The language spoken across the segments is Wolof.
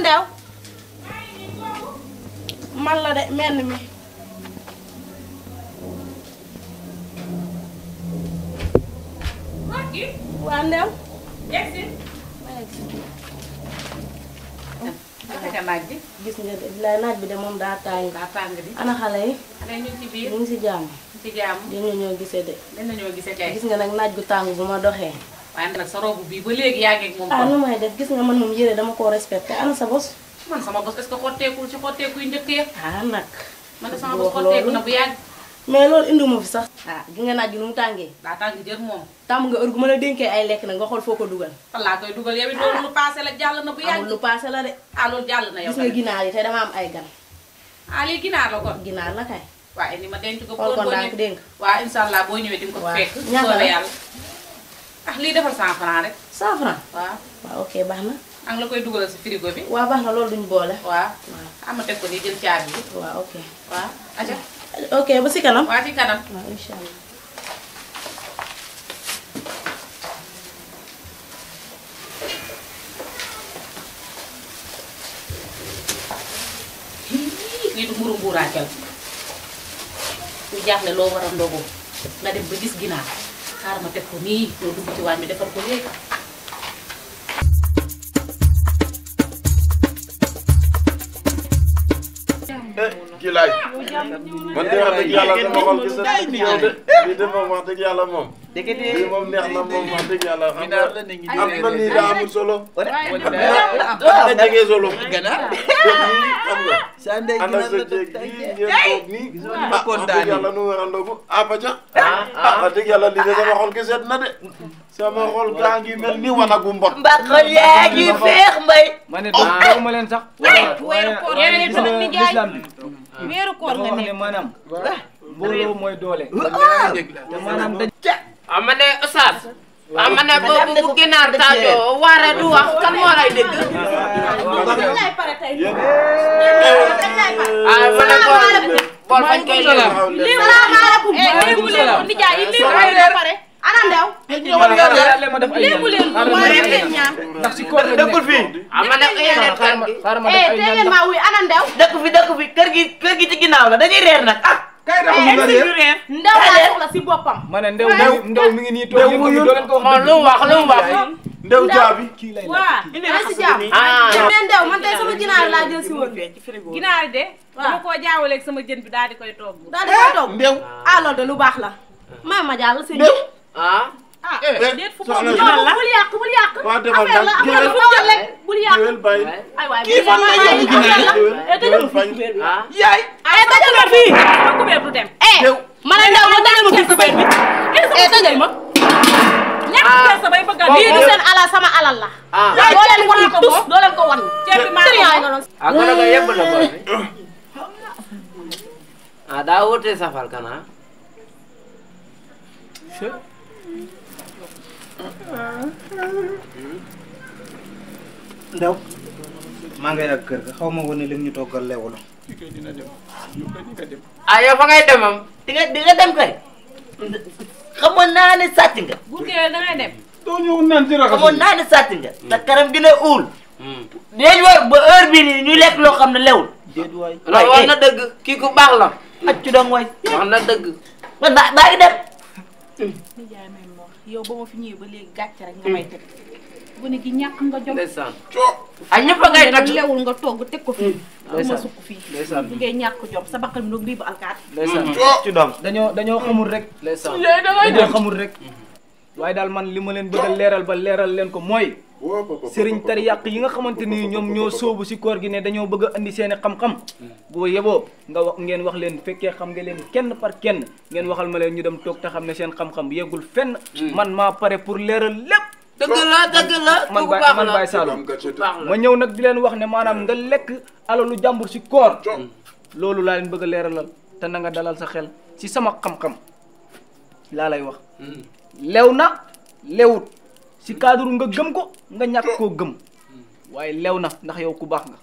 Ndew man la de menn mi waa Ndew yegsi naka naaj bi gis nga de la naaj bi de moom daa tàng di ana xale yi xale ñu ci biir ñu ngi si jàmm dina ñoo gisee de dina ñoo gisee kay gis nga nag naaj gu tàng bu ma doxee waaye nag sa robu bii ba léegi yaa ngi ak moom nu may def gis nga man moom yére dama koo respecté ana sa bos man sama bos est-ce que xotteekul ci xotteeku yu njëkk ya nag man de sama bos xotteeku na bu yàgg mais loolu indi ma fi sax gi nga naaj bi nu mu tàngee daa tàng jër moom tàmm nga heure gu mën a dénkee ay lekk nag nga xool foo ko dugal fan laa koy dugal yow it loolu lu passé la jàll na bu yàgg amul lu passé la de loolu jàll na yow gis nga ginaar yi tey dama am ay gan lii ginaar la kon ginaar la kay waaye ni ma denc ko xool ko ndànk dégg waaw inshallah boo ñëwee di nga ko fekk ñaata la yàlla lii defal 100 francs rek 100 francs waaw ok baax na ang la koy dugalal si frigo bi waaw baax na loolu duñ boole waaw ama teg ko nii jël caabi bi waaw ok waaw aja ok ba si kanam waaw ci kanam waaw inshallah lii du mburu mbuuraakel ku jaaxle loo war a ndogu nga dem ba gis ginaar xaaral ma teg ko nii ñoo dugg ci waañ bi defar ko léegi kii laay man de wax dëgg yàlla dama xool gis nañu ne yow de lii de moom wax dëgg yàlla moom. lii moom neex na moom wax dëgg yàlla xam nga am na nii daa amul solo. am na jege solo. xam nga. ànd ak sa jéeg yi ngeen toog nii. wax dëgg yàlla nu war a ndogu Paca. wax dëgg yàlla lii de sama xol gi seet na de. sama xol gaa ngi mel ni wanagu mbot. mbaa xol yaa ngi feex mbay. ma ne dama leen sax. weeru koor yéen tamit ni jaay weeru koor nga ne maanaam mbooloo mooy doole. te maanaam dañ. ma ne Oustaz. ma ne boobu bu ginaar taajoo waare du wax kan moo lay dégg. ma ne bool fañ koy lii salaamaaleykum léegi leen ni jaay yi lii pare ana Ndew léegi leen waaye leen ñaan ndax si koor la dëkkul fii ma ne tey leen maa wuy ana Ndew dëkk fi kër gi ci ginnaaw la dañuy reer nag kay da mu reer Ndew laa soxla si boppam ma ne Ndew mi ngi nii toog yéen doo leen ko wax lu mu wax Ndew jaabi kii lay waa si jàmm mais Ndew man tey sama ginaar laa jël si woon ginaar de dama koo jaawaleeg sama jën bi daal di koy togg daal di koy togg Ndew loolu de lu baax la ma jàll sëñ déet fu bul yàq waa defal affaire la nag affaire la fu rek bul yàq géwél bàyyi ay waay kii fan la yóbbu ginaar géwél bañ yaay tëjal ma fii sama kubéer du dem ma ne Ndew ma tëjal ma fii kubéer bi tëjal ma ñàkk kees sa bay bëgg a lii du seen alal sama alal la doo leen wan tus doo leen ko wan ceeb bi maa sëriñ nga doon ko nga yebb la bool bi daa wute safal kana Ndew maa ngay ak kër ga xaw ma woon ne lim ñu toggal lewu la. yow fa ngay demam di nga dem kay xamoon naa ne sàcc nga bu kee da ngay dem doo ñëw naan ci raxas xamoon naa ne sàcc nga sa kanam gi ne uul dinañ war ba heure bii nii ñu lekk loo xam ne lewul déet waay. loolu wax na dëgg kii ku baax la accu dong waay wax na dëgg man baa ngi dem nijaay may ma wax yow ba ma fi ñëwee ba léegi gàcce rek nga may teg bu ne gi ñàkk nga jom ndeysaan ñëpp a ngay tagg lewul nga togg teg ko fii ma ndeysaan sukk fii ndeysaan li ngay ñàkk jom sa bakkan bi nag bii bu alkaat ndeysaan ci doom. dañoo xamul rek ndeysaan dañoo xamul rek waaye daal man li ma leen bëgg a leeral ba leeral leen ko mooy sëriñ tar yàq yi nga xamante ni ñoom ñoo sóobu si koor gi ne dañoo bëgg a andi seeni xam-xam boo yeboo nga wax ngeen wax leen fekkee xam nga leen kenn par kenn ngeen waxal ma leen ñu dem toog te xam ne seen xam-xam yeggul fenn man maa pare pour leeral lépp dëgg la man Baye Saloum ma ñëw nag di leen wax ne maanaam nga lekk alalu jàmbur si koor loolu laa leen bëgg a leeralal te na nga dalal sa xel si sama xam-xam laa lay wax lew na lewut si cadre nga gëm ko nga ñàkk koo gëm waaye lew na ndax yow ku baax nga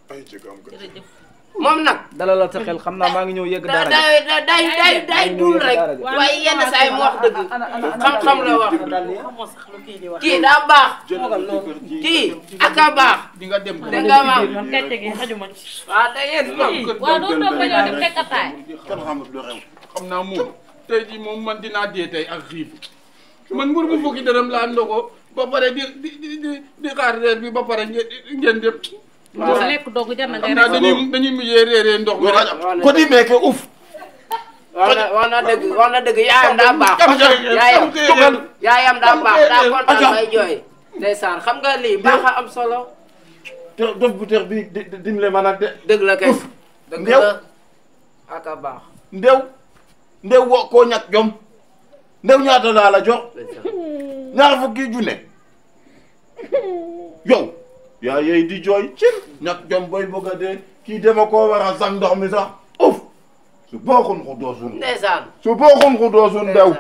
jërëjëf moom nag dalalal sa xel xam naa maa ngi ñëw yegg daara day dul rek waaye yenn saa yi mu wax dëgg xam-xam la wax kii daa baax kii ak a baax di nga dem da nga maam gerte gi xajuma ci. waaw da yéen moom waaw doo toog ba ñëw dem teg ataay. kan xamul lu xew xam naa moom tey jii moom man dinaa dee tey ak xiif man mbur bu fukki dërëm laa ndogo ba pare di xaar reer bi ba pare ngeen dem. waaw lekk doog jar na ngay xam naa dañuy mujjee réeree ndox mi rek. ko di meeke uf wax na dëgg yaayam daa baax yaayam daa baax daa kontaan bay jooy ndeysaan xam nga lii baax a am solo def bu teex bi dimle ma nag de dëgg la kay dëgg la ak a baax ndew wo koo ñàkk jom ndew ñaata laa la jox ñaar fukki junne yow yaa yey di jooy cin ñàkk jom boy bëgg a dee kii dema koo war a sang ndox mi sax uf su booxun xu doosun ndeysaan su booxun xu doosun ndew